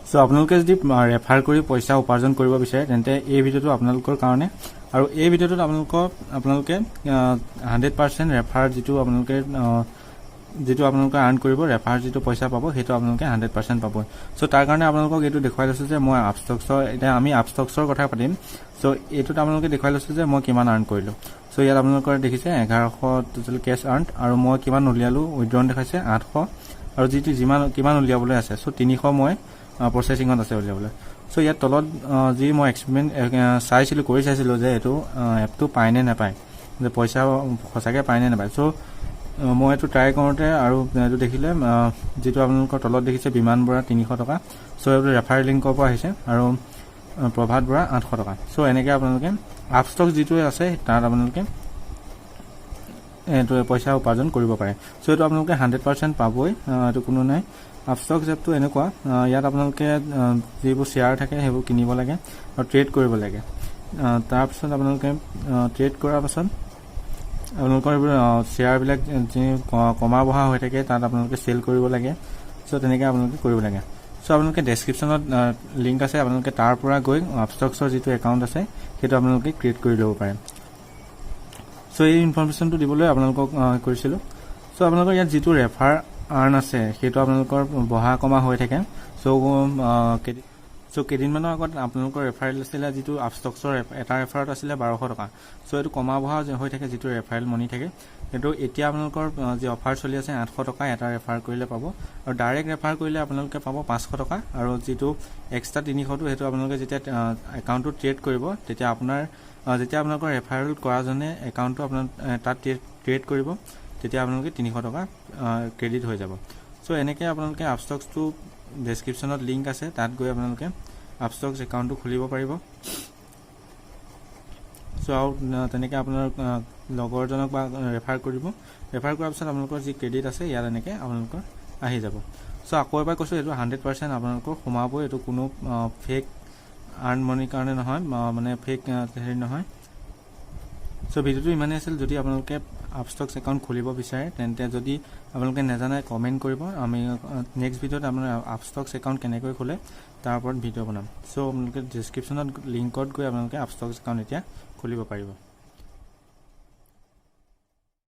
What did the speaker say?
চ' আপোনালোকে যদি ৰেফাৰ কৰি পইচা উপাৰ্জন কৰিব বিচাৰে, তেন্তে এই ভিডিঅ'টো আপোনালোকৰ কাৰণে। আৰু এই ভিডিঅ'টোত আপোনালোকে 100% ৰেফাৰ যিটো আপোনালোকে আৰ্ণ কৰিব, ৰেফাৰ যিটো পইচা পাব, সেইটো আপোনালোকে 100% পাব। চ' তাৰ কাৰণে আপোনালোকক এইটো দেখুৱাই লৈছোঁ যে মই আপষ্টক্সৰ, এতিয়া আমি আপষ্টক্সৰ কথা পাতিম। চ' এইটোত আপোনালোকে দেখুৱাই লৈছোঁ যে মই কিমান আৰ্ণ কৰিলোঁ। চ' ইয়াত আপোনালোকৰ দেখিছে 1100 টোটেল কেছ আৰ্ণ আৰু মই কিমান উলিয়ালোঁ, উইড্ৰন দেখাইছে 800 আৰু যিটো যিমান কিমান উলিয়াবলৈ আছে, চ' 300 মই প্ৰচেছিঙত আছে উলিয়াবলৈ। চ' ইয়াত তলত যি মই এক্সপেৰিমেণ্ট চাইছিলোঁ, কৰি চাইছিলোঁ যে এইটো এপটো পায় নে নাপায়, যে পইচা সঁচাকৈ পায় নে নাপায়। চ' মই এইটো ট্ৰাই কৰোঁতে আৰু এইটো দেখিলে, যিটো আপোনালোকৰ তলত দেখিছে বিমান বৰা 300 টকা। চ' এইটো ৰেফাৰ লিংকৰ পৰা আহিছে আৰু প্ৰভাত বৰা 800 টকা। চ' এনেকৈ আপোনালোকে আপষ্টক যিটো আছে, তাত আপোনালোকে এইটো পইচা উপাৰ্জন কৰিব পাৰে। চ' এইটো আপোনালোকে 100% পাবই, এইটো কোনো নাই। আপষ্টক্স এপটো এনেকুৱা, ইয়াত আপোনালোকে যিবোৰ শ্বেয়াৰ থাকে সেইবোৰ কিনিব লাগে আৰু ট্ৰেড কৰিব লাগে। তাৰপিছত আপোনালোকে ট্ৰেড কৰাৰ পাছত আপোনালোকৰ এইবোৰ শ্বেয়াৰবিলাক যি কমা বঢ়া হৈ থাকে, তাত আপোনালোকে চেল কৰিব লাগে। চ' তেনেকৈ আপোনালোকে কৰিব লাগে। চ' আপোনালোকে ডেছক্ৰিপশ্যনত লিংক আছে, আপোনালোকে তাৰ পৰা গৈ আপষ্টক্সৰ যিটো একাউণ্ট আছে, সেইটো আপোনালোকে ক্ৰিয়েট কৰি ল'ব পাৰে। চ' এই ইনফৰ্মেশ্যনটো দিবলৈ আপোনালোকক কৰিছিলোঁ। চ' আপোনালোকৰ ইয়াত যিটো ৰেফাৰ আৰ্ণ আছে, সেইটো আপোনালোকৰ বঢ়া কমা হৈ থাকে। চ' কেইদিনমানৰ আগত আপোনালোকৰ ৰেফাৰেল আছিলে, যিটো আপষ্টক্সৰ এটা ৰেফাৰত আছিলে 1200 টকা। চ' এইটো কমা বঢ়া হৈ থাকে, যিটো ৰেফাৰেল মনি থাকে সেইটো। এতিয়া আপোনালোকৰ যি অফাৰ চলি আছে, 800 টকা এটা ৰেফাৰ কৰিলে পাব আৰু ডাইৰেক্ট ৰেফাৰ কৰিলে আপোনালোকে পাব 500 টকা। আৰু যিটো এক্সট্ৰা 300টো, সেইটো আপোনালোকে যেতিয়া একাউণ্টটো ট্ৰেড কৰিব, তেতিয়া আপোনাৰ যেতিয়া আপোনালোকৰ ৰেফাৰেল কৰাজনে একাউণ্টটো আপোনাৰ তাত ট্ৰেড কৰিব, তেতিয়া আপোনালোকে 300 টকা ক্ৰেডিট হৈ যাব। চ' এনেকৈ আপোনালোকে আপষ্টক্সটো, ডেছক্ৰিপশ্যনত লিংক আছে, তাত গৈ আপোনালোকে আপষ্টক্স একাউণ্টটো খুলিব পাৰিব। চ' আৰু তেনেকৈ আপোনাৰ লগৰজনক বা ৰেফাৰ কৰিব। ৰেফাৰ কৰাৰ পিছত আপোনালোকৰ যি ক্ৰেডিট আছে, ইয়াত এনেকৈ আপোনালোকৰ আহি যাব। চ' আকৌ এবাৰ কৈছোঁ, এইটো 100% আপোনালোকৰ সোমাবই। এইটো কোনো ফেক আৰ্ণ মনিৰ কাৰণে নহয়, মানে ফেক হেৰি নহয়। চ' ভিডিঅ'টো ইমানেই আছিল। যদি আপোনালোকে আপষ্টক্স একাউণ্ট খুলিব বিচাৰে, তেন্তে যদি আপোনালোকে নাজানে, কমেণ্ট কৰিব। আমি নেক্সট ভিডিঅ'ত আপোনাৰ আপষ্টক্স একাউণ্ট কেনেকৈ খোলে, তাৰ ওপৰত ভিডিঅ' বনাম। চ' আপোনালোকে ডিছক্ৰিপশ্যনত লিংকত গৈ আপোনালোকে আপষ্টক্স একাউণ্ট এতিয়া খুলিব পাৰিব।